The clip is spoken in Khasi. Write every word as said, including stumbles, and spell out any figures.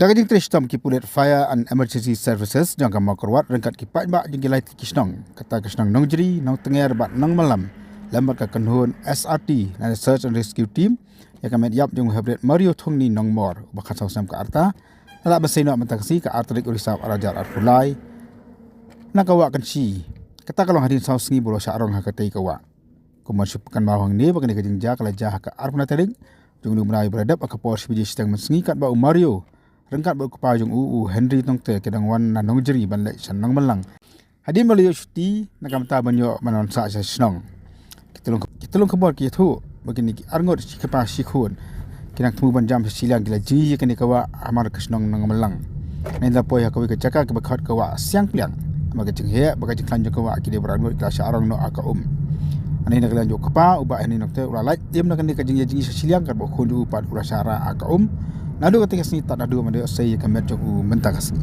Da ka jingtrei shitom ki pulit Fire and Emergency Services jong ka Mawkyrwat ryngkat ki paidbah jong ki lai tylli ki shnong, kata ka shnong Nongjri, Nongtnger bad Nongmalam, lem bad ka kynhun S R T na Search and Rescue Team, ïa ka met ïap jong u Hebret Mario Thongni Nongmor, uba khatsaw snem ka rta, la ban sei noh mynta ka sngi ka ar tarik u Risaw ar hajar arphew lai na ka wah Kynshi. Kata ka long hadien saw sngi ba u la shah rong ha katei ka wah. Kumba shu pynkynmaw hangne ba kane ka jingjia ka la jia ha ka arphew lai tarik jong une u bnai, ba la dep ha ka por shi baje shiteng mynsngi, katba u Mario ryngkat bad u kpa jong u, u Henry Tongte, ki dang wan na Nongjri ban leit sha Nongmalang hadien ba la ïoh shuti na ka bynta ban ïoh ban wan sah sha shnong. Ki tyllong, ki tyllong khubor ki ïathuh ba kine ki arngut shi kpa shi khun ki nang thmu ban jam sha shiliang ki la jngi ïa kane ka wah hamar ka shnong Nongmalang. Ngi la poi ha kawei ka jaka kaba khot ka wah Siang Pliang. Namar ka jingheh bad ka jingkhlaiñ jong ka wah, ki dei ba arngut ki la shah rong noh ha ka um. Hangne na ka liang jong u kpa, u Bah Henry Nongte, u la lait im na kane ka jingïajngi sha shiliang, katba u khun jong u pat u la shah rah ha ka um. Naduh katei ka sngi tad haduh ban da ïoh sei ïa ka met jong u mynta ka sngi.